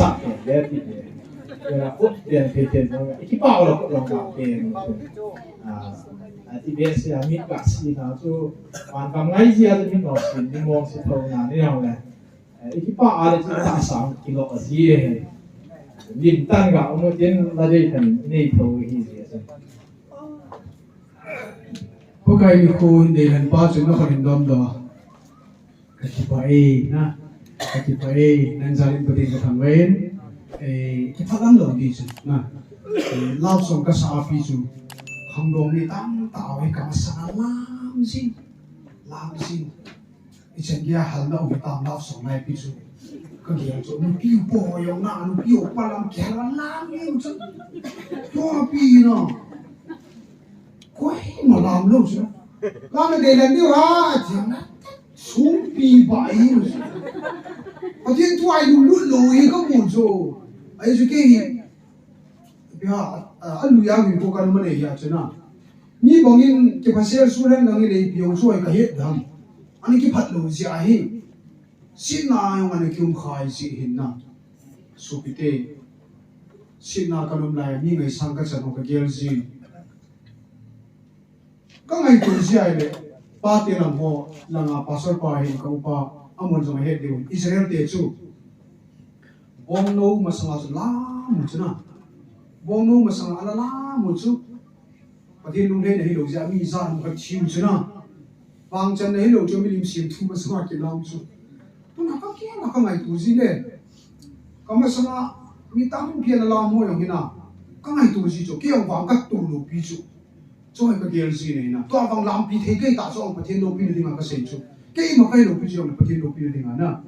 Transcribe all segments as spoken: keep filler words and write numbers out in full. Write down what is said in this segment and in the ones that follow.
Sa pen le ti pen. Pen a kut pen pen pen jong. Ikipa u la kut long ka pen. Ah, ati be sia mi ka si na chu. Wan kam ngai jia chu mi no si, mi mong si tho na ni yong le. Eh, ikipa a le chu ta sang kilo a si. Lim tan ga um tin la dei tan nei tho hi si. Pakai nikho hin deihen pa chu na khon hin dom doh. Ka kipah e, na. Ka kipah e, nang jal in Pathen ka thangvah in. Eh, kipah lam lou di chu, na. Eh, love song ka sa pi chu. Khangdong mi tamtah uve ka masanga lam jing. Lam jing. Ichan gei a halna um tam love song nai pi chu. Ka gel chu, nupi upa ho jong na, nupi upa lam kihal lam jing chu. Tua pi na. Koima lam lou chu. Lam na deihen diu ha, ti na. Sumpi ba hi. Pathen thu a ilunglut lou hi ka mu chu. Ahi chu kei hi. Pia, a, a lui a lui ko kan ma nei ya chu na. Mi bang in kiphasel su len dang in ei piu chu ai ka het dam. Ani kiphat lou jia hi. Sitna a jong ana kium khai ji hin na. Sopite. Sitna ka lum lai mi ngaisang ka chan ho ka gel ji. Ka ngaito jia le, pa te lam ho, langa pastor pa hin ka upa, amon jong ahet diu. Israel te chu. Bongnou masanga chu lam u chu na. Bongnou masanga ala lam u chu. Pathen lunglhaina hilou jeh a mi jan khat thiu chu na. Vangchanna hilou chu milim semthu masanga kilam chu. Tuna ka kei a ka ngaito ji le. Ka masanga mi tampi ana lam ho jong hi na. Ka ngaito ji chu kei jong vang ka to lou pi chu. Chu hi ka gel ji nei na. Tua vang lampi thei kei ta chu Pathen loupina dinga ka sei chu. Keima ka hi lou pi chu Pathen loupina dinga na.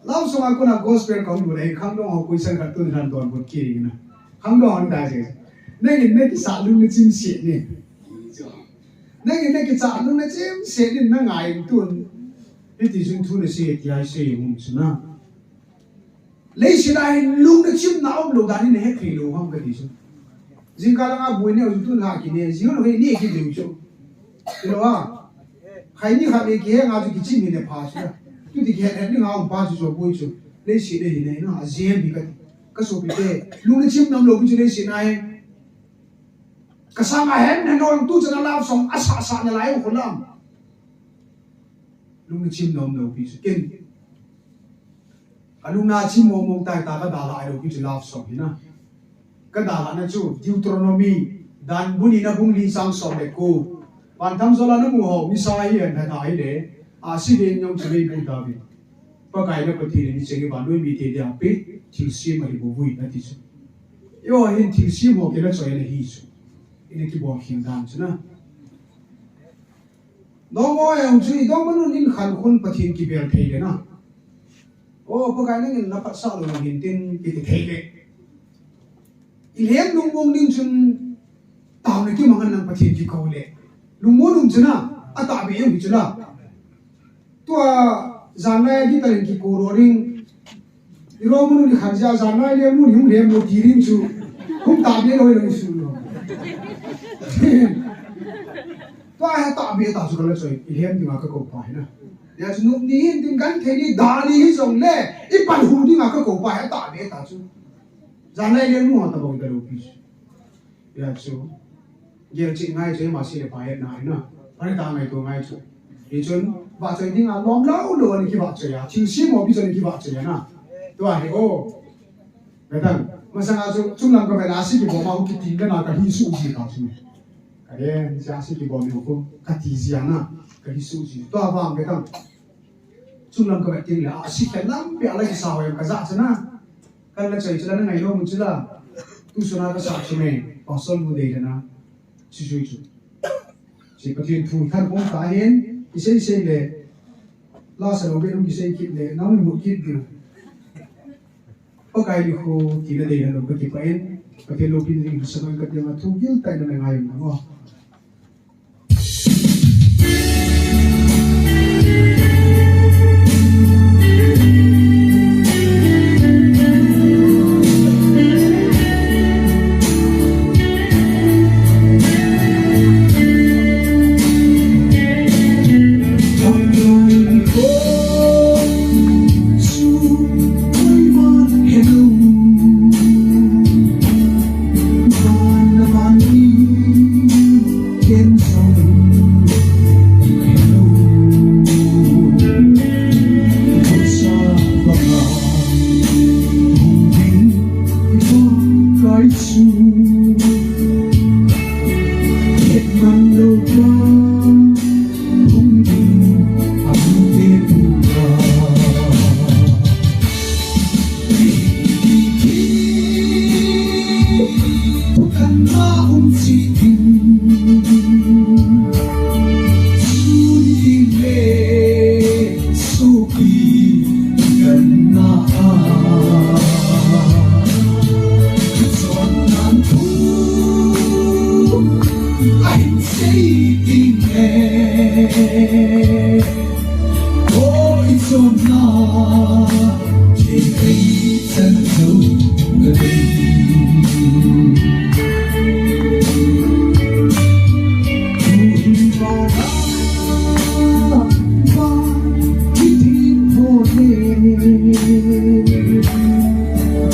Love song a kona gospel ka hung lut ahi, khangdong ho koi sang khat tun han don bot kei na. Khangdong hon dai je. Nangin na kisah lung na chim se ni. Nangin na kisah lung na chim se ni na ngai tun. Hiti chun thu na sei ti ai sei um chu na. Leiset a hin lung na chimna um lou dan hi na het thei lou ham ka ti chu. Jingkah langa boi neo chu tun la kine, jing lou hi ne kit diu chu. Ti lou a. Khai ni khat le kihe nga chu kichim hi ne pha chu. Tu ti kihe het ni nga um pa chu chu boi chu. Leiset a hin nei na, a jem hi ka ti. Ka sopite, lung na chim nam lou pi chu leiset a hin. Ka sanga hen na nol tu chan a love song a sa sa na lai u khu lam. Lung na chim nam lou pi chu ken. Ka lungna chim mong mong tai ta ka dalha lou pi chu love song hi na. Ka dalhana chu Deuteronomy, dan bu ni na bung li chang som le ko. Van tham jola na mu ho, Messiah hi an hata hi le, a si den jong chu lei bu ta vi. Pakai na Pathen in hiche vannoi mite dia pe, thilsem ahi bou vin ati chu. Eiho hin thilsem ho kila choi ana hi chu. Ina kibol khin dan chu na. Dongma jong chu, i dongma nun in khan khun Pathen kibel thei le na. O, Pakai nangin na phatsah lou hin tin kiti thei le. I lhem lungmong ding chun taona kimang nang Pathen kikou le. Lungmong lung chun a, atahbeh jong hi chu la. Tua, jan nai a guitar in kikou lou ding. I lungmong lung i khan jia, jan nai le mun hung lhem lou ti ding chu. Hung tahbeh lou lou su lou. Tua hi tahbeh ta chu ka la choi, i lhem dinga ka kou pa hi na. Hijeh chun nop ni hin tin genthei ni, da ni hi jong le, i pan hu dinga ka kou pa hi tahbeh ta chu. Jan nai le mun ha ta bou da lou pi chu. Hijeh chun, gel chih ngai chu, ima si le pa hi na hi na. Pha le ta ngaito ngai chu. Hichun, vahchoi dinga lom lou lou a ni kivahchoi a. Thilsem ho pi chu ni kivahchoi a na. Tua hi o. Ve tan, masanga chu, chunglam ka vet a si kibom a, hung kiti le na ka hi su ji ta chu. Ka le, si a si kibom ni ko, ka ti ji a na, ka hi su ji. Tua vang ve tan. Chunglam ka vet teng le, a si khen lam pe a la kisa ho jong ka ja chu na. Ka la choi chu la na ngai lou mun chu la. Tu suna ka sa chu me, pastor mu dei le na. Chu chu chu. Chu Pathen thu than kong ta hin, i sei sei le. La sa lou be nung i sei kit le, nang mut kit diu. Pakai nikho tina dei lou ka kipah in, Pathen loupina ding sa ka ti a thu gil tai na ngai na ngo.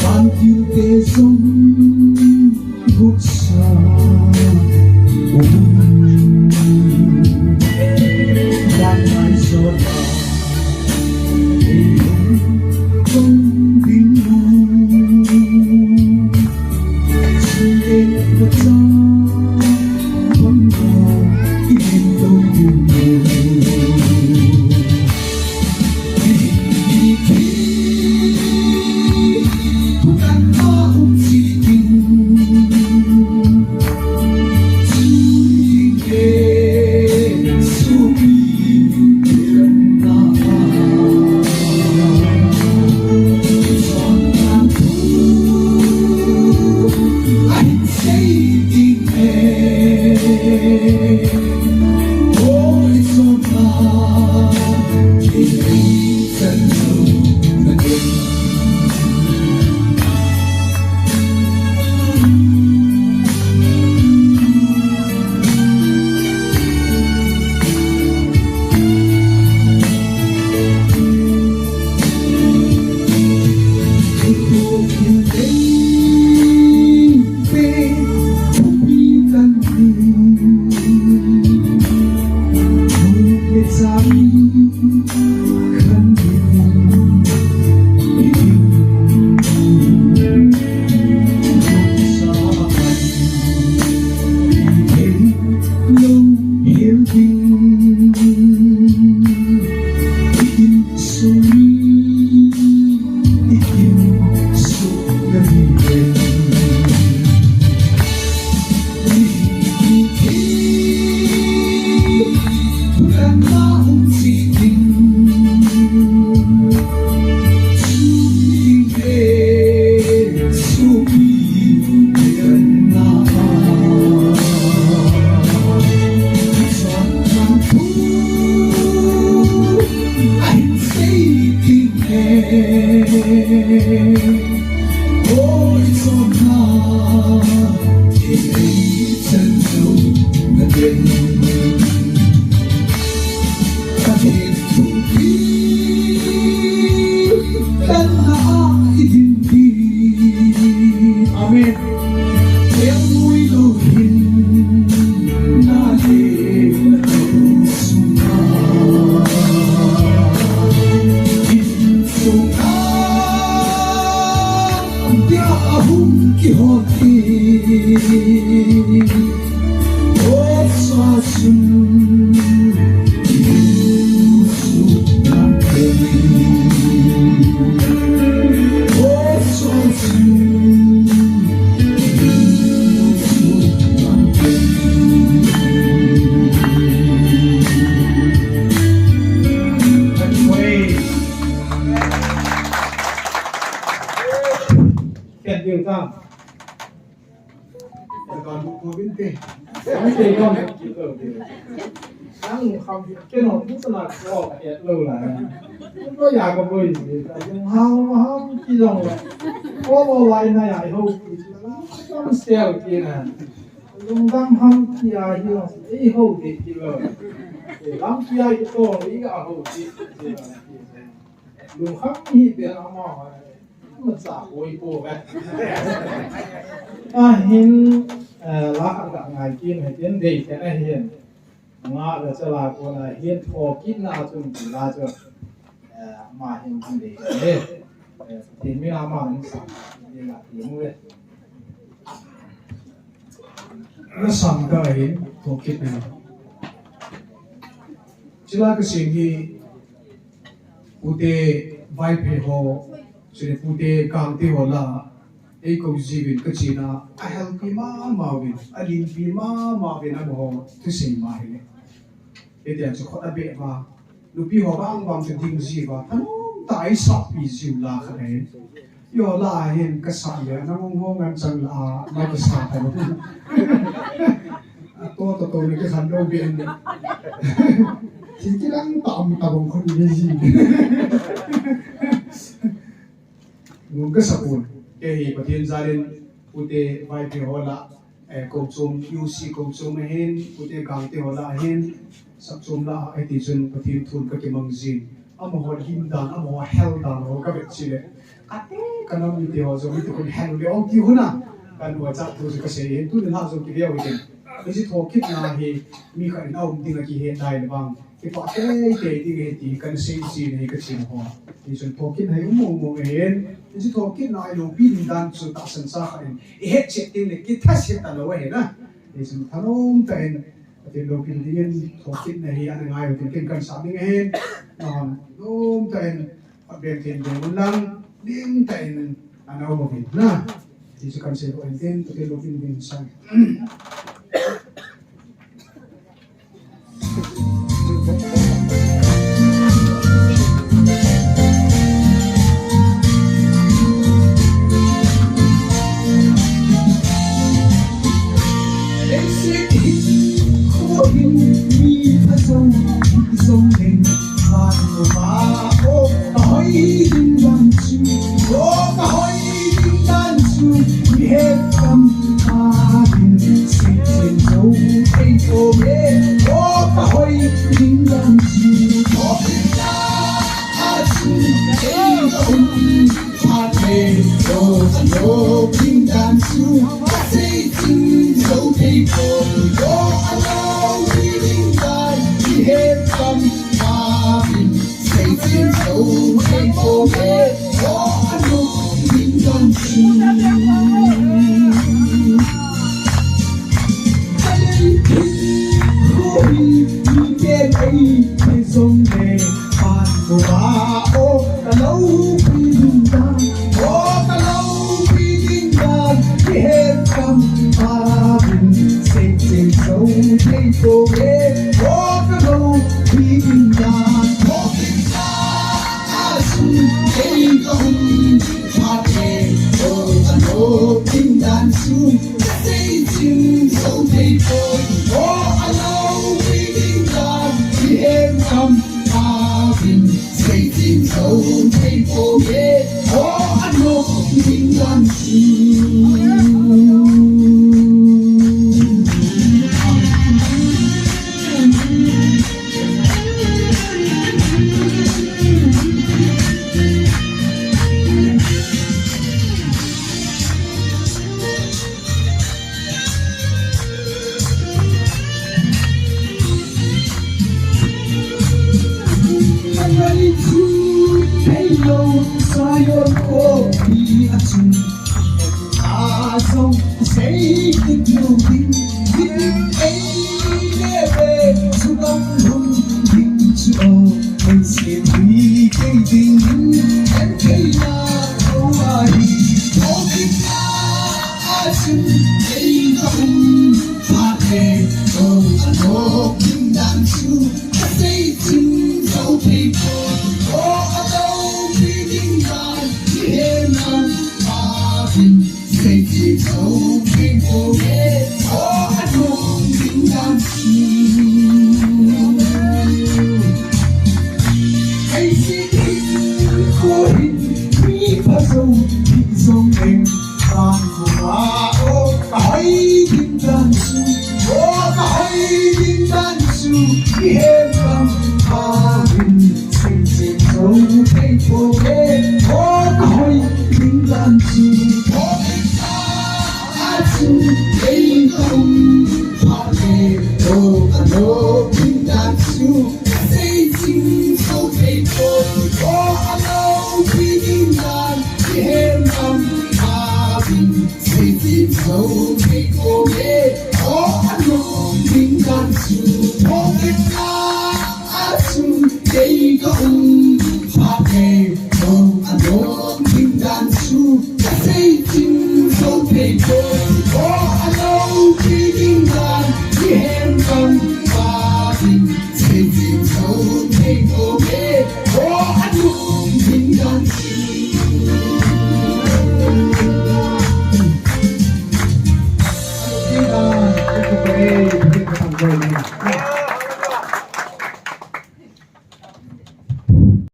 Vantil te jong vutsa um. Van ngai sot a ei hung kong ding u. Chule na cha bang na i hin to ding u. Amen. Ka lu ko bin te. Ai te ko. Ang kham ke no tu sana ko et lo la. Ko ya ko boi. Ang hao hao ki long la. Ko mo lai na ya ho ki. Kam sel ki na. Lungdam ham ki a hi long. Ei ho de ki lo. Lam ki a ki to i a ho ki. Lungkham hi te ama. Macha koi po ve. Ahin, eh, la ka ngai kin he tin dei ken ahin. Nga la cha la ko na hin thokit na chun ti la chu. Eh, ama hin tin dei ken he. Eh, tin mi ama hin sa. Tin la tin mu ve. Na sam ka hin thokit na. Chila ka sin hi Pute Vaiphei ho, chule Pute Gangte ho la, ei ko jiuvin ka china, a helpi mama uvin, a limpi mama uvin amaho thusei ma hile. Hitia chu khut a beh uva, nupi ho vang vang chu ding jiuva, thanom tah a ei sapi jiu la khat ahi. Yo la hin ka sa le, na mong ho ngan chang la, na ka sa ta. A to to to ni ka khan do ben. Ki ki dang tam ta bong khun ni ji. Nung ka sa pun. Ke hi Pathen jalin Pute Vaiphei ho la. Eh, Kochom, U C Kochom ahin, Pute Gangte ho la ahin, Sakchom la ahi ti chun Pathen thun ka kimang jin. Amaho lim dan, amaho hel dan ho ka vet chile. Kate kanam mite ho jong mite khun hel u le ong ti huna. Kan WhatsApp thu chu kasei hin tuni la jong kiveu hitin. Hiche thokitna hi mi khat in aum ding a kihet lai le bang. Kipah teitei ding ahi ti kan sei jin ahi kachim ho. Hichun thokitna hi um mong mong ahin. Hiche thokitna hi loupi ding dan chu tahsan sa khat in ihet chet ding le kithaset talou ahi na. Hichun thanom tah in Pathen loupina dingin thokitna hi ana ngai u tin ken kansah ding ahin. Nahon thanom tah in Phatbeng thei ding un lang, ding tah in ana um uvin na. Ti chu kan sei lou in tin, Pathen loupina ding sang.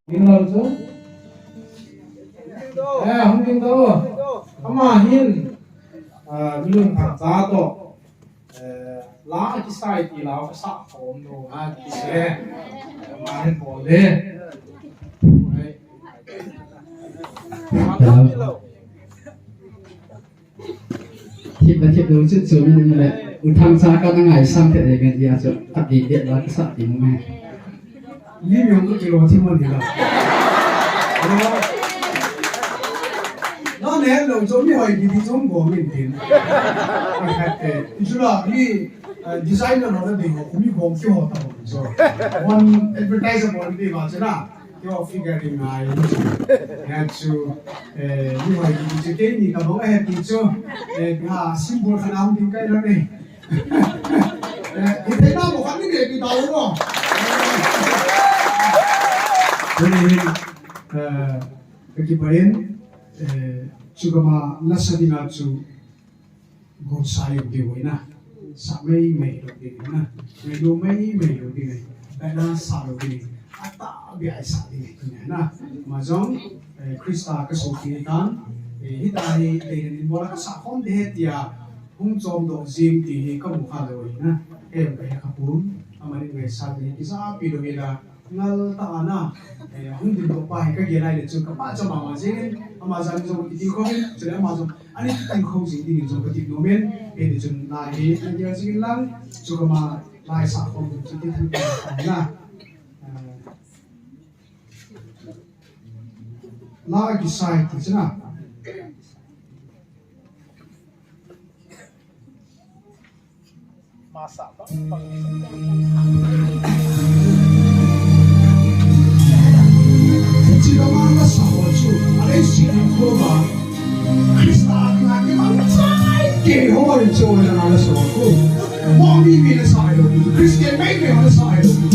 Ding lou chu. Eh, hung ding to. Ama hin, ah, mi lungthim cha to. Eh, la kisai ti la ka sa khom lou na ti se. Ama hin bol le. Ai. Hello. Thip na thip lo chu chu min le. U Thangcha ka na ngaisang thei le ngen dia chu. Ka ti de la ka sa ti mo me. Lim Yong Kut kilo thi mo ni la. Na ne lo chu mi hoi kiti chu go min tin. Ka khat te. Chu la mi, eh, designer lo na ding ho, mi go ki ho ta ho chu. One advertiser mo ni ba chu na. Keiho figure ding ngai. Hia chu, eh, mi hoi ding chu keini tabang ahi ti chu, eh, nga symbol khat a hung ding kai lo nei. Eh, i theina mo khat ni nei ti tao lo. Tuni hin, eh, ka kipah in, eh, chu kama lasa dinga chu Gotsa jong ding ahi na. Sa mei mei lou ding ahi na. Ngailu mei mei lou ding ahi. Kaina sa lou ding ahi. Atahbeh a sa ding ahi na. Ama jong, eh, Christa ka sopi ahitan. Eh, hitia hi, eh, in bola ka sa khom ding ahi tia. Hung chom doh jing ti hi ka mu kha lou ahi na. Em ka he kha pum. Amani ngaisang ding ahi. Kisa pi lou ahi la. Ngal tah a na, eh, hung ding doh pa hi ka gel lai le chun ka pachat mama jeng in, ama jong jong kiti khom in, chule ama jong ani kiti khom jing ding in jong ka ti nom in, eh, ti chun la hi, an gel jing in lang, chu kama lai sa khom ding chu ti than ka na. Eh, la kisai ti chun na. Christian mei mei ho na sa ahi lou.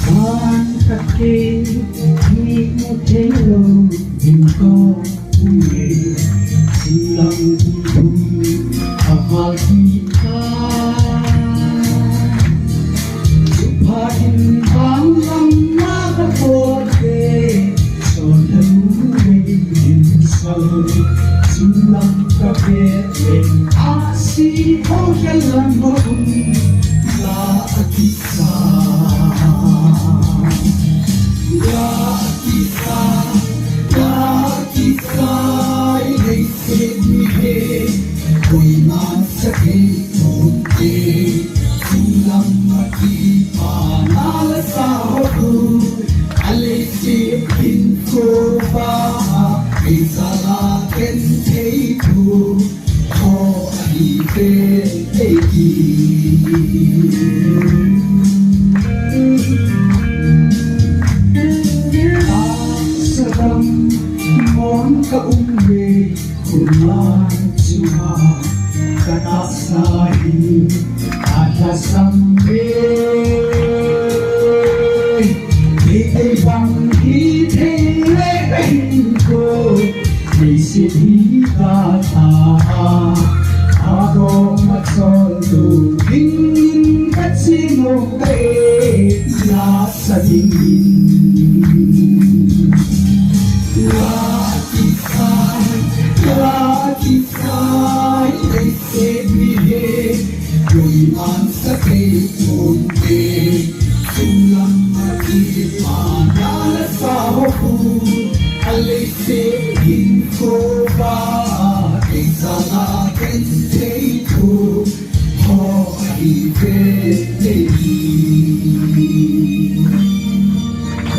Van khat kei ni mu thei lou ding ko. Sadam mon ka um ve. Khun la chunga ka tahsa hi a lhasam e. Hiti bang hithei le ka hinkho, leiset hi ka tha a, a dom a chol tu ding in ka chi nom e. La sa ding in. La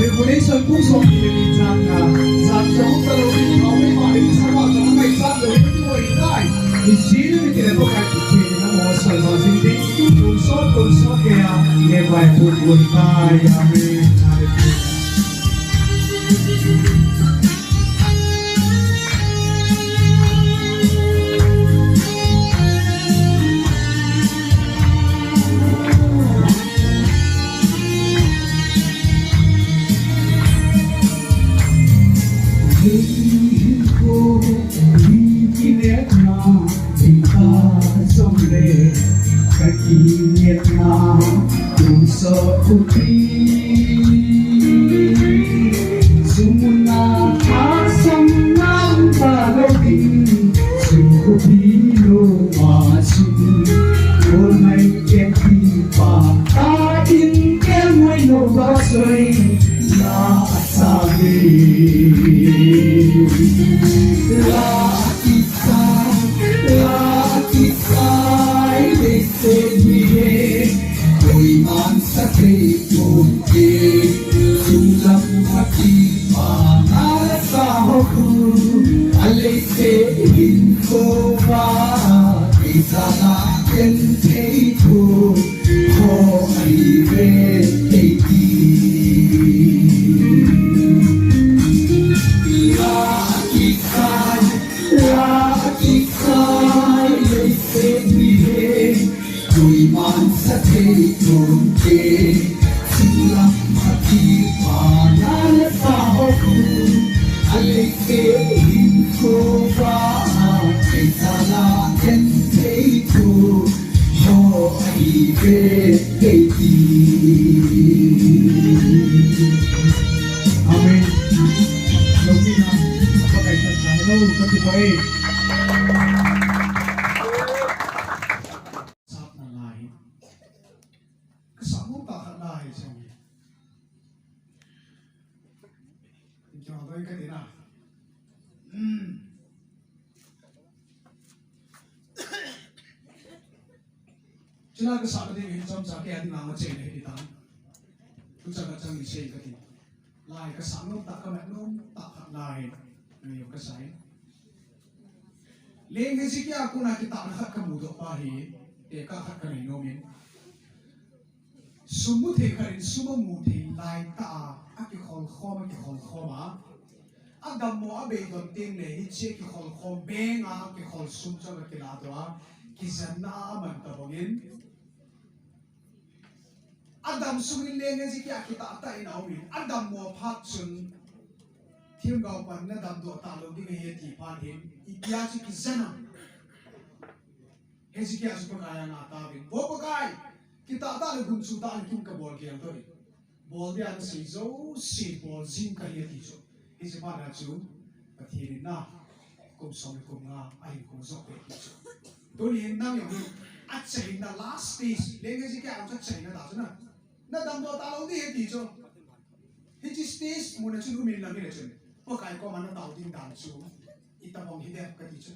Revelation bung som ni le ni chang nga, chang som ta lo ni, thao mei ma ni, sa ma sa ma ngai sa lo ni, tu wai tai. Ni si ni ti le pa kai ti ni na mo sa ma si ti. Tu so, tu so ke ya, ne bai pu wai tai. Amen. Hallelujah. Lakisai, lakisai, leise mihe, koiman sa thei ponte, sunglam hati mana sa hoku, aleise hinkho va, isala ken thei ko. Ho ai ve tei ti. Lakisai, lakisai, leise mihe, koiman sa thei ponte, sunglam hati mana sa hoku, aleise hinkho va, isala ken thei ko. Ho ai ve tei ti. Amen. Lopina, Pakai sa sa. Hello, sa ti pai. Sap na lai. Ka sa mo ta kha lai sa. Kya doi ka ti na. Hmm. Chuna ka sa ka ding hin chomcha kei a ding a ma chei na hi tan. Tucha ka chang ni sei ka ti. Lai ka sa nom ta ka mat nom ta kha lai. Ngai ka sa e. Leng Hezekiah kona kitahna khat ka mudoh pa hi. Tekah khat ka nei nom in. Sum mu thei khat in sum amu thei lai tah a, akikhol khom, akikhol khom a. Adammo a beidon teng le hiche kikhol khom beng a, kikhol sum chu akiladoh a, kijenna a aman tabang in. Adam sung in Leng Hezekiah kitah tah in aum in, adammo phat chun, themgao pan nadamdoh talou ding ahi ati phat in, ipi a chu kijen am. Hezekiah chu Pakai a ngah tauvin, Vo Pakai, kitah tah le gunchu tah le kin kabol gel doh in. Bol dia nasei jouse bol jing kahi ati chu. Hiche phat a chu Pathen in na kum som le kum nga ahinkho jop e ti chu. Tuni hin nang jong hi achaina last stage. Leng Hezekiah jong chu achaina ta chu na. Nadamdoh talou ding ahi ti chu. Hiche stage mun a chun um in lang hile chun, Pakai koma natao ding dan chu itobang hi dem kati chu.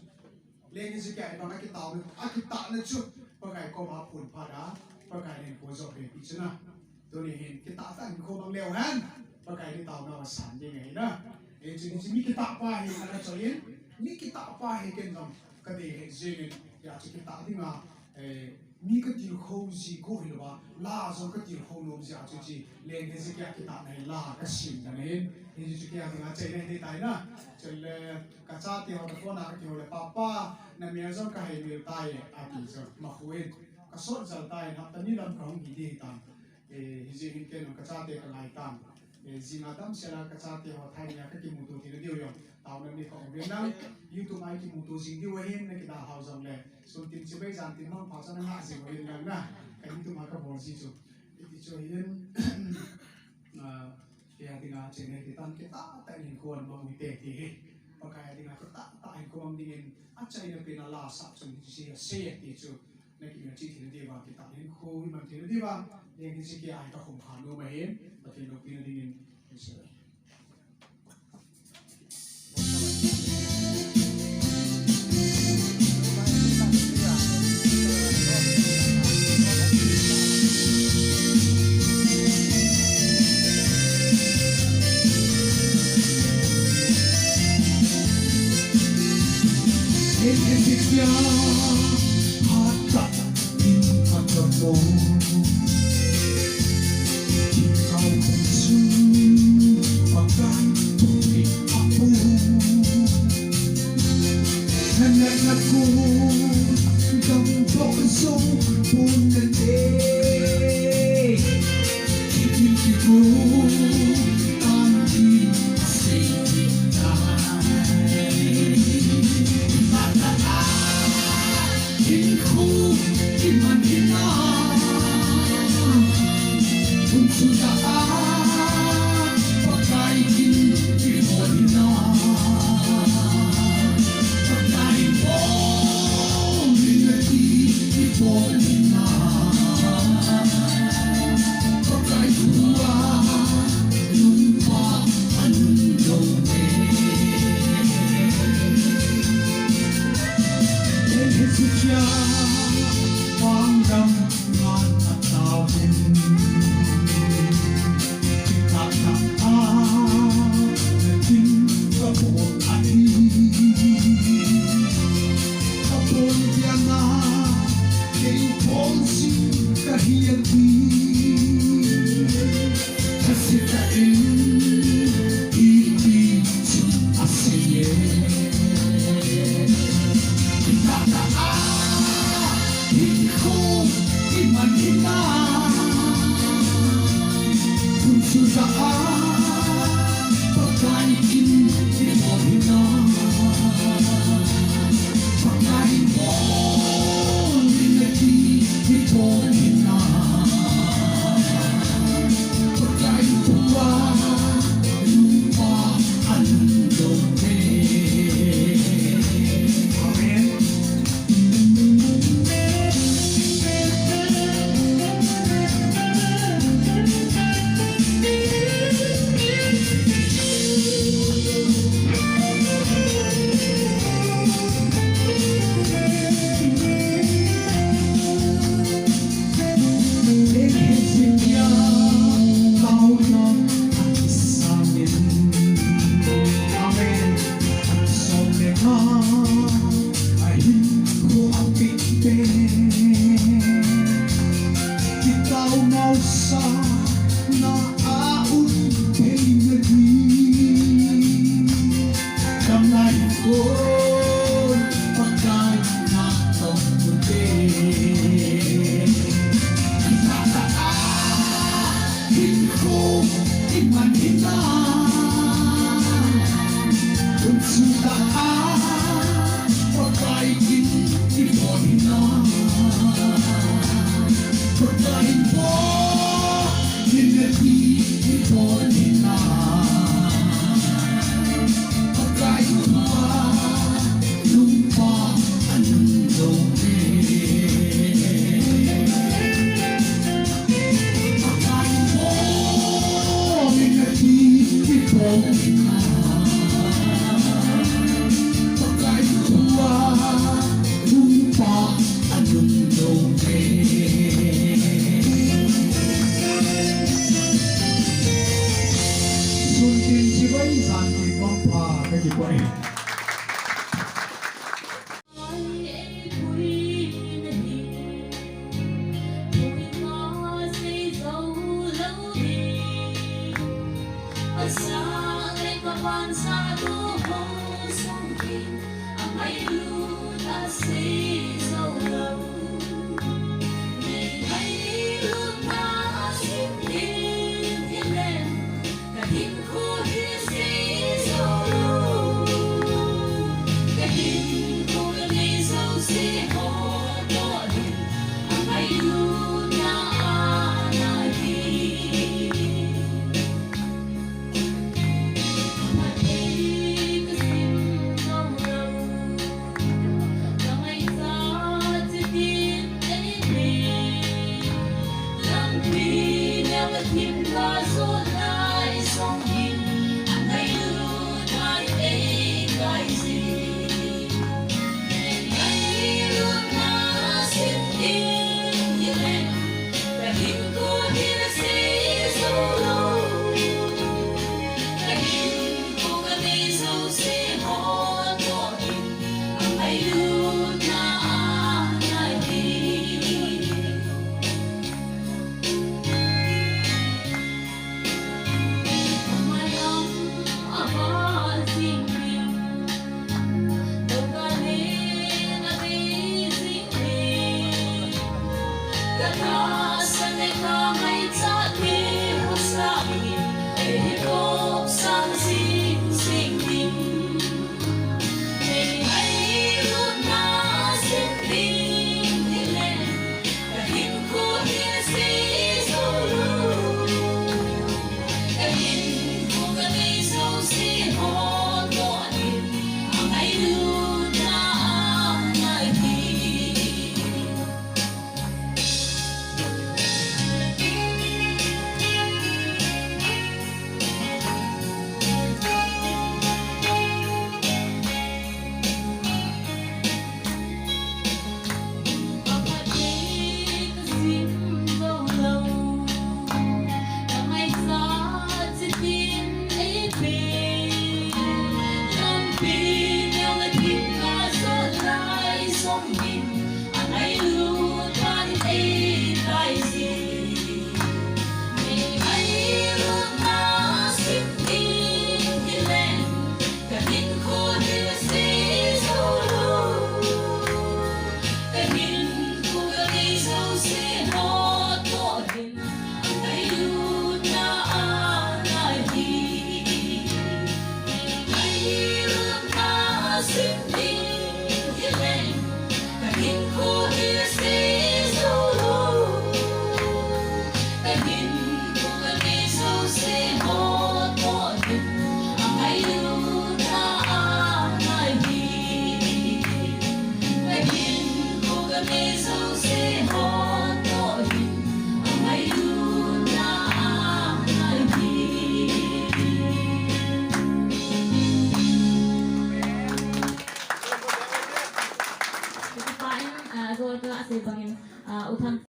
Leng Hezekiah in bang akitao, akitahna chu Pakai koma aphon phat a, Pakai in hinkho jop e ti chu na. Tuni hin kitah tah hinkho mang leu hen, Pakai in taona asan ding ahi na. Hiche, hiche mi kitah pa hi ana choi in, mi kitah pa hi ken jong kadei hih jeng in, hijeh chun kitah ding a, eh, mi katilkhou ji ko hilou a, la jong katilkhou nom jeh a chu hiche Leng Hezekiah kitahna hi la kasim dan ahin, hiche chu kei a dinga achaina ahi tai na. Chule kachate ho ka phone a kakihou le, Papa, namel jong kahei mil tai, ati chu, makhu in. Kasot jal tai, hapta ni lam kahung hi ding ahitan. Eh, hijeh hin ken jong kachate kangai tan. Eh, jing a damsel a kachate ho Thai mi a kakimuto theina diu jong taona nei kaum uvin lang, YouTube a kimuto jing diu ahin, nakidalhau jongle, sun tin chibai jan tin mangpha chu nangah jing uvin lang na, ka YouTube a kabol ji chu. Hiti chu ahin, ah, kei a dinga achaina ahi tan, kitah tah in hinkho mang u hite ti hi. Pakai a dinga kitah tah hinkho mang dingin achaina pen a la sah chun hiche asei e ti chu. Nakimel cheh theina diuva, kitah hinkho iman theina diuva, Leng Hezekiah a hi kakhum kha nom ahin, Pathen loupina dingin,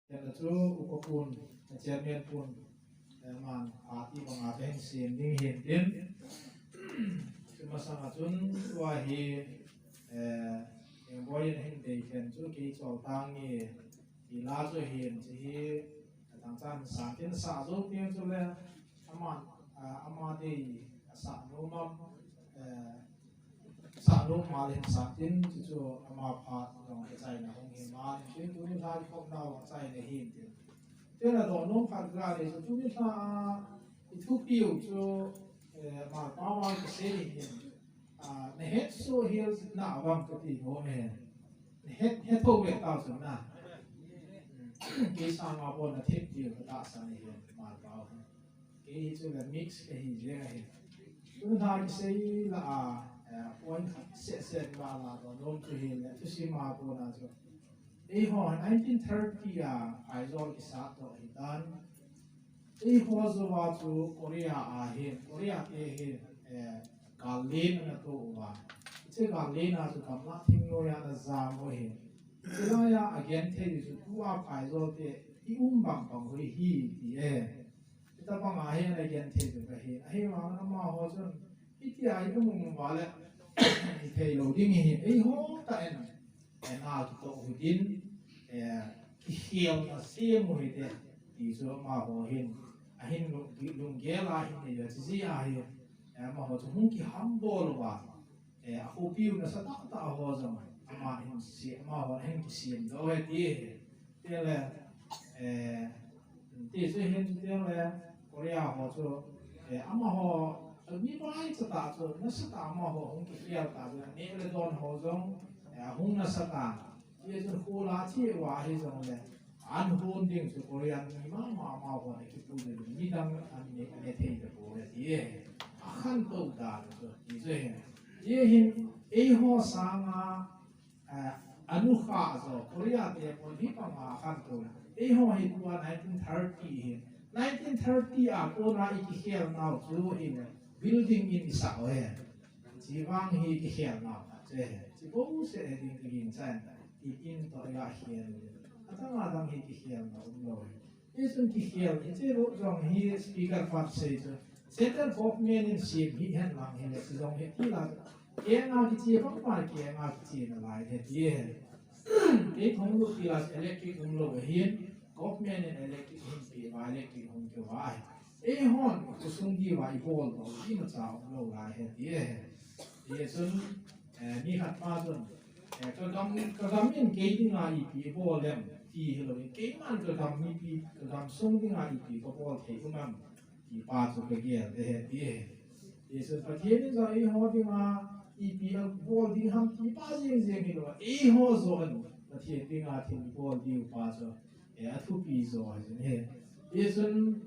Kena chu upa pun, chairman pun, eh, man, party banga kahin sem ding hintin. Chu masanga chun, tua hi, eh, Engboi in ahin dei khen chu kei Choltang nge, ti la chu hin, chu hi, atang chan san tin sa zo tin chu le, aman, ah, ama dei, asa no mam, eh, Sa lom mal hin sa tin, chu chu ama phat jong kichaina hung hi mal hin tin, tuni lha kikhopna jong chaina hin tin. Tin, adon nom khat ka nei chu tuni lha i thupiu chu, eh, Malpa vang kisei hin, ah, Na het so hel na vang ka ti ho me. Na het, het ho ve ta so na. Kei sanga bon na thep ti ka ta sa ni he ma ba. Kei chu la mix ka hi je he. Tu na ki sei la a, eh, point khat se se la la do nom tu hi le tu si ma ko na chu. Eiho nineteen thirty a Aizawl kisa to hi tan. Eiho jowa chu Korea a hin, Korea te hin, eh, gal len ana to uva. Hiche gal len a chu gamla thingnoiya ana jam u ahi. Chulaiya agenthei chu tua Aizawl te i um bang bang u hi ti e. Hitabang a hin agenthei chu ka hin. Ahivang amaho chun hitia i um um uva le i thei lou ding hi. Eiho tah in. Eh, na kitoh u hitin, eh, kikhelna sem u hite, ti chu amaho hin, ahin lung, lunggel a hin nei a, chijeh a hin, eh, amaho chu hung kihambol uva, eh, akhopiu nasatah tah ho jong, ama hin se, amaho hin kisem doh u hite, tile, eh, Ti chu hin chuteng le Korea ho chu, eh, amaho, mi vaicha tah chu, nasatah amaho hung kikhel tah chu, neh le don ho jong, eh, hung nasatah. Ti chu khula che uva hi jong le, an hon ding chu Korean mi mama amaho le kipu le, midang an ne, ne thei tapou le ti e. Akhantou dan chu, ti chu hin. Ti hin, eiho sanga, Eh, anukhah jo, Korea te pon hi panga khantou. Eiho hi tua nineteen thirty hi. Nineteen thirty a kona i kikhel nau chu hi le, building in i sah u hi. Chi vang hi kikhel nau khat chu hi. Chi bouseh hi ding ka ginchat. I in toh i ga khel u. Adang adang hi kikhel nau um lou hi. Hichun kikhel, hiche ru jong hi speaker pan sei chu. Central government in sem hi hen lang hi le, chu jong hi ti la. Kenga kiche bang pa kenga kiche nalai he ti he. Kei thong lut ti la electric um lou hin, government in electric hin pe va, electric hung keu va. Eihon, khosung diuva i bol lou, imacha um lou lai he ti he. Hichun, eh, ni khat pa chun, eh, ka gam, ka gam in kei dinga ipi bol em, ti hilou in, keiman ka gam mipi, ka gamsung dinga ipi ka bol thei um em, ti pa chu ka gel te he, ti he. Hichun Pathen in jong eiho dinga ipi abol ding ham ti pa jeng jeng hilou, eiho joh in Pathen dinga thil bol diu pa chu, eh, athupi jo ahi jin he. Hichun,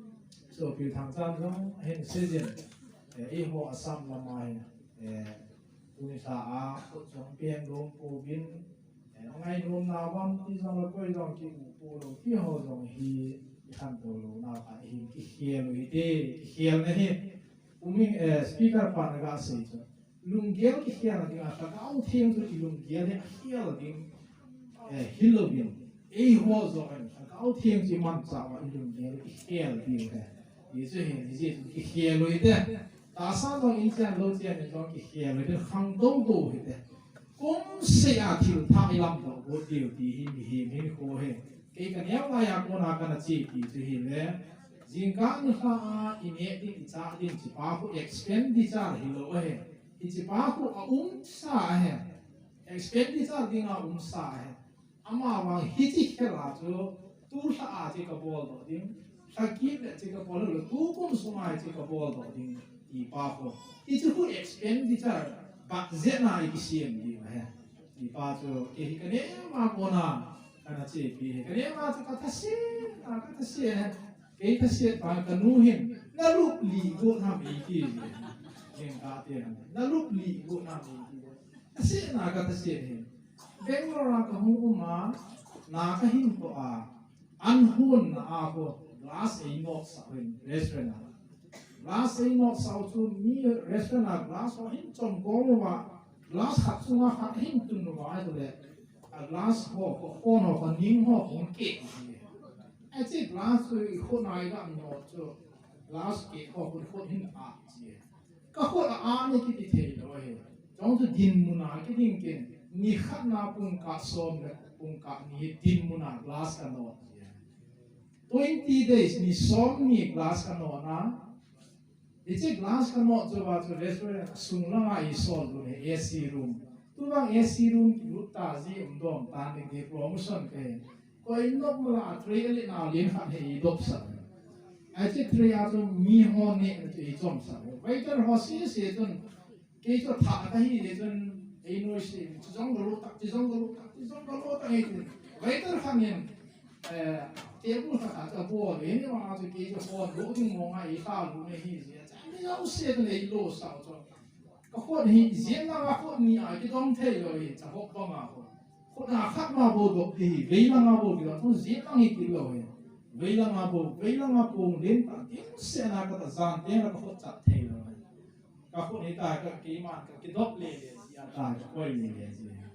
Sopi Thangchan jong ahin sei jin, eh, eiho Assam lama hi, eh, tuni lha a, khut jong peng lom pouvin, eh, angainom na uvam ti jong le koi jong kiu pou lou ti ho jong hi, i khantou lou nau kha hin kikhel u hite, kikhel na hi. Umi, eh, speaker pan aga sei chu. Lunggel kikhel ding a, Lhagao Theng chu i lunggel hi akhel ding, eh, hilou ding. Eiho joh in, Lhagao Theng chu i manchah uva i lunggel i khel ding he. Hichu hin, hichu kikhel u hite. Tahsa jong in chen lou chen in jong kikhel u hite. Khangtou tou hite. Kumseh a thil thah i lamdoh got diu ti hi mihem hinkho hi. Kei ka neo lai a kona kana chepi chu hi le. Jingkah nilhah a i neh ding i chah ding chi pa khu expenditure hilou ahi. Hiche pa khu a umsa ahi. Expenditure dinga umsa ahi. Amavang hiche khel a chu, tu lha a chu ka bol doh ding. Lha kit le chu ka bol le, tu kum sunga chu ka bol doh ding. Ti pa khu. Hiche khu expenditure budget na i kisem ding ahi. Ti pa chu, kei hi ka neo ma kona, kana chepi hi. Ka neo ma chu ka thase, ka thase. Kei thase pa ka nu hin, na lup li got nam eiti. Jingkah te hin, na lup li got nam eiti. Thase na ka thase hin. Bangalore a ka hung um a, na ka hin toh a, an hon na a ko, glass ei not sah hin, restaurant a. Glass ei not sah u chu mi restaurant a glass ho hin chom kol uva, glass khat chunga khat hin tun uva ahi le, a glass ho, ko, ko no, ko ning ho, kong ke. Ache glass chu i khut a i ga not chu, glass ke ho, ko khut hin a chi. Ka khut a a ni kiti thei lou ahi. Chong chu dinmun a kiding kin, ni khat na pungkah som le pungkah ni dinmun a glass ka not. Twenty days ni som ni glass ka not na. Hiche glass ka not chu va chu restaurant sung langa i sol dun hi A C room. Tuvang A C room kilut ta ji um dom ta ni di promotion ke. Koi nok mala tray le na lin khat hi i dop sa. Ache tray a chu mi ho ne na chu i chom sa. Waiter ho si si chun Kei chu thah kahi le chun, ei noise, chu jong ka lut tak, chu jong ka lut tak, chu jong ka lut tak, ei chu. Waiter khat in, eh, table khat a chu abol, ei ni ma chu kei chu hon lut ding mong a, ei kha lut na hi, ei chu. Ani jouse chu ei lo sao chu. Ka khut hi, jin langa khut ni a, kidong thei lo hi, cha hop banga khut. Khut a khat ma bou dop ti hi, vei langa bou kidong, tu jin lang hi kilo hi. Vei langa bou, vei langa bou, len ta, ding se na ka ta jan, te na ka khut chat thei lo hi. Ka khut hi ta, ka keiman, ka kidop le le, jia ta, ka koi le le, jia.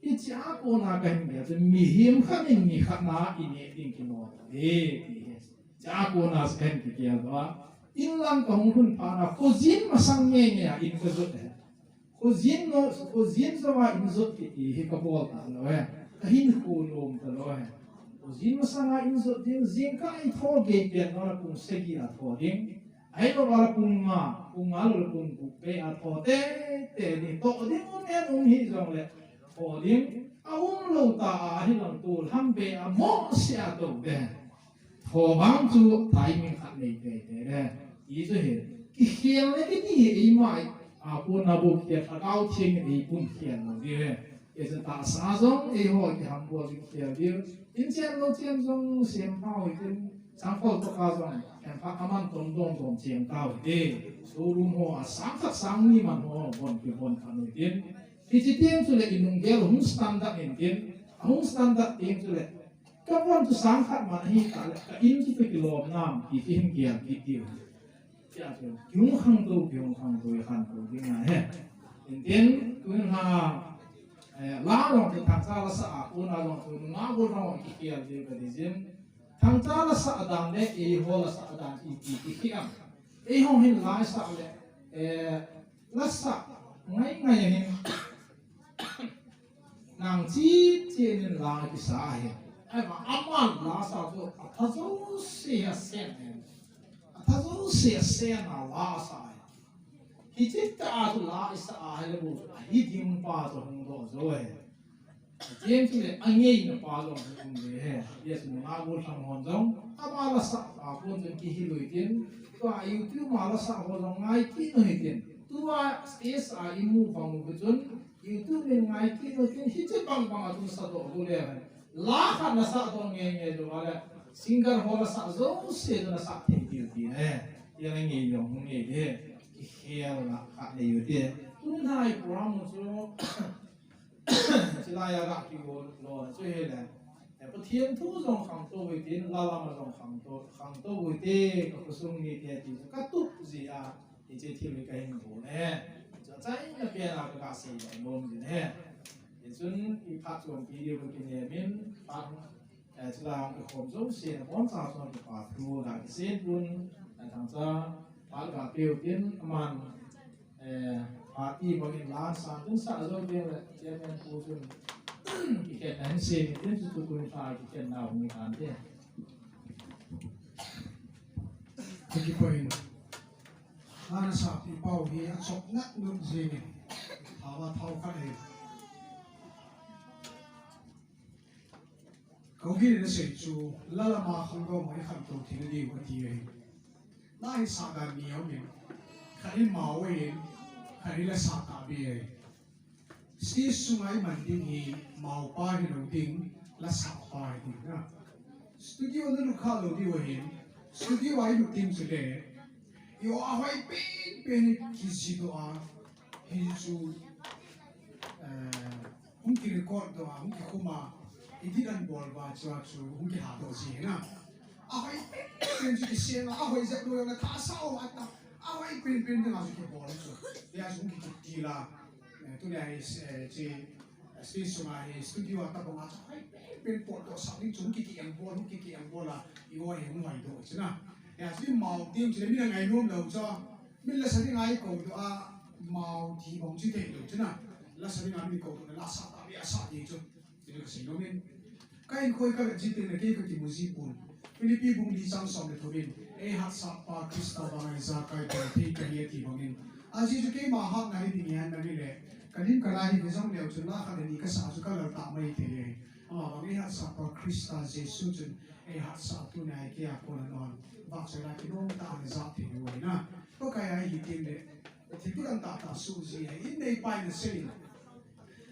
Hichea kona ka hin gel chu, mihem khat in mi khat na i neh ding kimo, e, ti hi. Chea kona chu ka hin kigel doh a. In lang ka hung lhun phat na, khojin masang nge nge a in ka jot e. Khojin no, khojin jong a in jot kiti hi ka bol ta lou e. Ka hinkho nom ta lou e. Khojin masang a in jot ding, jingkah i tho gei pen no la pung sagi a tho ding. Ahilou le pung nga, pung nga lou le pung gup bei a tho tei tei ding, toh ding um en um hih jong le tho ding, a um lou ta a, ahi lang tol ham bei a mo sia toh ding. Tho vang chu timing khat nei tei tei ding. Ti chu hi, kikhel le kiti hi eima a, a pon a bou kikhel, Lhagao Theng in ei pun khel lou ding hi. Hiche tahsa jong eiho kiham bol ding khel ding. In chen lou chen jong sem tau hitin, sangkhol toh kah jong, em, phat aman tong dong dong chen tau hite. Showroom ho a sang khat sang ni man ho bon kibon khat u hitin. Hiche teng chule i lunggel hung standard in tin, ahung standard teng chule, ka bon chu sang khat man ahi tah le, ka in chu kilom nam, ti kihin gel kit diu. Tia chu, kihung khangtou, kihung khangtou, i khangtou ding ahi. Intin, tun ha, eh, la jong chu thangcha la sa a, kona jong chu nungah bou jong kikhel ding ka deijin. Thangcha la sa a dan le, eiho la sa a dan ipi kikhel am. Eiho hin la i sa le, eh, la sa ngai ngai hin. Nang chi chi nin la kisa hi. Ahivang aman la sa chu atha jouse a sen hi. Atha jouse a sen a la sa hi. Hiche tah a chu la i sa a hi le bou chu ahi ding pa chu hung doh jo hi. Chen chu le angeina pa jong hung um le hi. Yes, nungah bou lhang hon jong. Ama la sa pa pon jong kihil u hitin. Tua YouTube ma la sa ho jong ngai kit u hitin. Tua stage a i mu bang u chun. YouTube in ngai kit u tin, hiche bang bang a tun sa doh u le. La khat na sa doh nge nge doh a le. Singer ho la sa jouse na sa thei diu ti ne. Ti a nge jong nge de. Kikhel na khat nei u ti. Tun hai program chu. Chulai a ga kibol lou chu hi le. E, Pathen thu jong khangtou u hitin, la lam a jong khangtou, khangtou u hite, ka khosung mite ti chu ka tup jeh a. Hiche thil hi ka hin bol e. Chu achaina pen a ka ga sei doh nom jin e. Hichun i phat chompi diu ka kinem in, phat, eh, chulai a hung kikhom jouse, nabonchauva chun kipa thu ga kiseipeh un, eh, thangcha, phat ga peh u tin, aman, eh, party bangin la sa, tun sa jou teng le, chairman pu chun, kikhenna hin sei, tin chu tu tun sa, kikhenna hung hi tan te. Thank you, Paul. Hana sa pi pau hi a chok nak nuk jingin. Hawa thau khat hi. Kau gin na sei chu, la lam a khangdong mai khangtou thei na diu ka ti ahi. La hi sa dan ni aumin. Khat hi mao ahin, khat hi la sa tahbeh ahi. Stage sunga i man ding hi mao pa hilou ding, la sa pa hi ding na. Studio na lut kha lou diu ahin, studio a i lut ding chule, i aw a hoi pen pen hi kijih doh a, hi chu, eh, hung ki record doh a, hung kikhum a, edit an bol uva chu a chu, hung kiha doh ji na. A hoi pen pen chu kiseng a, a hoi jep lou jong le thah sa o a ta. A hoi pen pen ding a chu kibol chu. Hia chu hung kichuk til a. Eh, tuni a hi, eh, chi, eh, stage sunga hi studio a tabang a chu hoi pen pen potdoh sah ding chu hung ki ki-eng bol, hung ki ki-eng bol a. I aw hi hung hoi doh chu na. Hia chu mao ti chu le min a ngainom lou chu. Min la sa ding a i kou doh a, mao ti bang chu thei lou chu na. La sa ding a min kou doh le la sa tahbeh a sa ti chu. Ti ka sei nom in. Ka inkhoi ka vet ji teng le kei ka kimu ji pon. Philippi bung li chang som le thum in. Ei hatsahpa Christa banga ijakai bol thei kahi ati bangin. Ajeh chu keima hatna hi ding ahi na le. Ka lim ka la hi ve jong leu chun la khat le ni ka sa chu ka lal ta mai thei e. Ama bang ei hatsahpa Christa Jesu chun ei hatsahtu na hi kei a kon ahi. Vahchoi la kinom tah a ja thei u ahi na. Pakai a hi teng le. Thil kidang tahtah soh ji ahi, in neipa in asei in.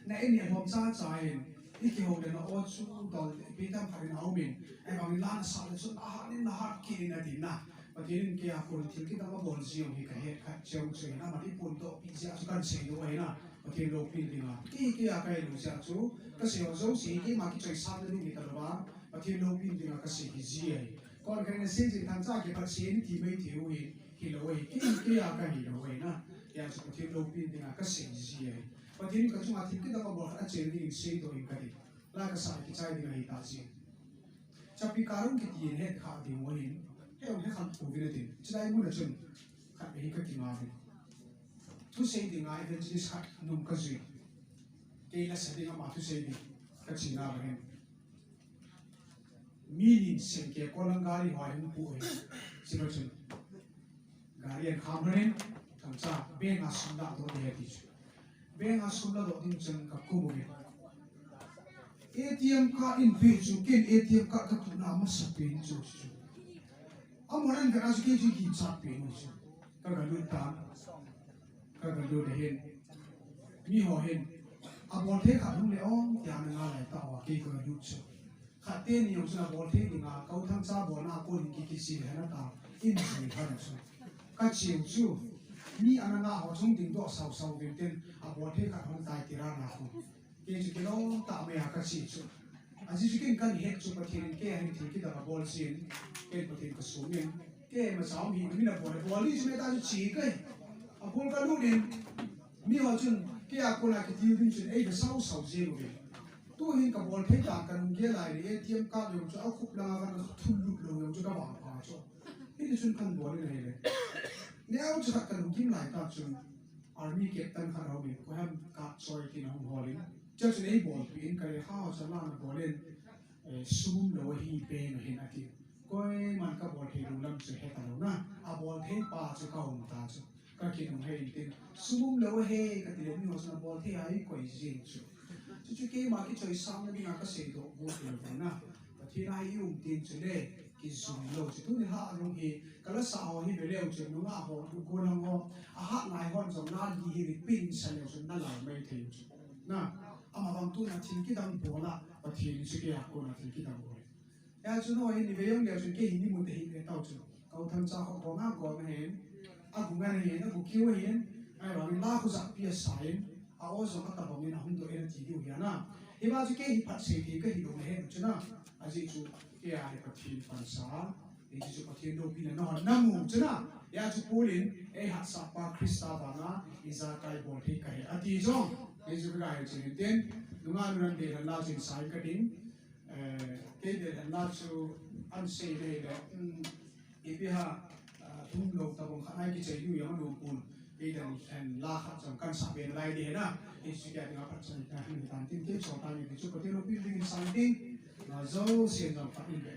Na in neh hom chacha in, i kihou le na o chu dol le ipi tam khat in a um in. Ahivangin la na sah le chun ahat in na hat kit in ati na. Pathen in kei a kon thil kidang abol ji jong hi ka het khat cheu chu ahi na, aman i phondoh pi jeh a chu kan sei lou ahi na. Pathen loupina dinga. Kei, kei a ka hilou jeh a chu, ka sei ho jouse hi keima kichoisang na ding hi ta lou va. Pathen loupina dinga ka sei hi ji ahi. Kon khat in asei jin thangcha kiphat sei in ti mai thei u hi, hilou ahi. Kei, kei a ka hilou ahi na. Hijeh a chu Pathen loupina dinga ka sei ji ahi. Pathen in ka chunga thil kidang abol khat achen dingin seidoh in ka ti. La ka sa kichai ding ahi ta ji. Chapi karung kiti in het kha ding u ahin. He ong he kham pu vin atin. Chulai mun a chun khat hi ka kinga vin. Thusei dinga evangelist khat nung ka jui. Kei la sa ding ama thusei ding. Ka chi na ba hin. Mi nin seng ke ko lang gari hoi hung pu ahi. Chi ba chun. Gari an kham lhon in, thangcha, bank a sum ladoh ding ahi ti chu. Bank a sum ladoh ding chun ka kum uvin. A T M card in pe chu, ken A T M card ka tuhna masapen chu chu. Amahon an vet a chu kei chu kichat pen u chu. Ka galut tan. Ka galut le hin. Mi ho hin. Abol thei khat hung le ong, tia ana nga lai tah uva, kei ka galut chu. Khat teni jong chun abol thei dinga, ka u thangcha bolna a kon in ki, kisei le hana ta, in jui hana chu. Ka cheu chu, mi ana nga ho chung dingdoh sau sau vin tin, abol thei khat hung tai ti rana khu. Kei chu kilom tah mai a ka che chu. Ajeh chu ken kan het chu Pathen in kei a hin thil kidang abol jin, ken Pathen ka sum in, kei ma chau mi, mi na bol, bol ni chu me ta chu chi kai. Abol ka lut in, mi ho chun, kei a kona kiti u ding chun, ei ve sau sau jeng uve. Tu hin ka bol thei ta ka nung gel lai le, A T M card jong chu a khup langa kan thum lut lou jong chu ka vang pha chu. Hiti chun kan bol in ahi le. Neo chu khat ka lungkim lai ta chun, army captain khat a um in, koiham card choi tin a hung hol in. Chua chun ei bolpi in ka le, ha, cha la na bol in, eh, sum lou ahi bank a hin ati. Koiman ka bol thei lou lam chu he ta lou na. Abol thei pa chu ka um ta chu. Ka kinung hei in tin, sum um lou ahi, ka ti le mi ho chun abol thei a ei koi jeng chu. Chu chu keima kichoisang na dinga ka seidoh bu ti lou na. Pathen a i um tin chu le, kijum lou chu. Tuni lha a nung hi, ka la sa ho hi ve leu chu, nungah ho, gollhang ho, a hat ngai hon jong na li hi repeat sa leu chu, na lai mai thei chu. Na, ama bang tuna thil kidang bol a, Pathen chu kei a kona thil kidang bol. Hijeh chun, o, hin i ve jong leu chun, kei hin i mu te hi ve tau chun. Ka u thangcha kho ko nga ko na hin. A gu nga na hin, a gu kiu hin. Ahivangin la khu jahpi a sa in. A o jong a tabang in a hung doh in a ti diu hi a na. Hiva chu kei hi phat sei thei ka hi lou na hin chu na. Ajeh chu, kei a hi Pathen pansa. Hijeh chu Pathen loupina na hon na mu chu na. Hijeh chu Paul in, ei hatsah pa Christa vanga, ijakai bol thei ka hi. Ati jong. Hijeh chu ka ga hi chu hin tin. Nungah nu nan dei lhan la chun sa in ka ding. Eh, kei dei lhan la chu an sei dei le, um, ipi ha, ah, thum lou tabang khat nai kichai diu jong anom pon. Kei dei lhan la khat jong kan sa be nalai ding ahi na. Kei chu kei a dinga phat chan ka hin tan tin kei chol tan kei chu Pathen loupina dingin sang tin. Na jouse jong phat in be.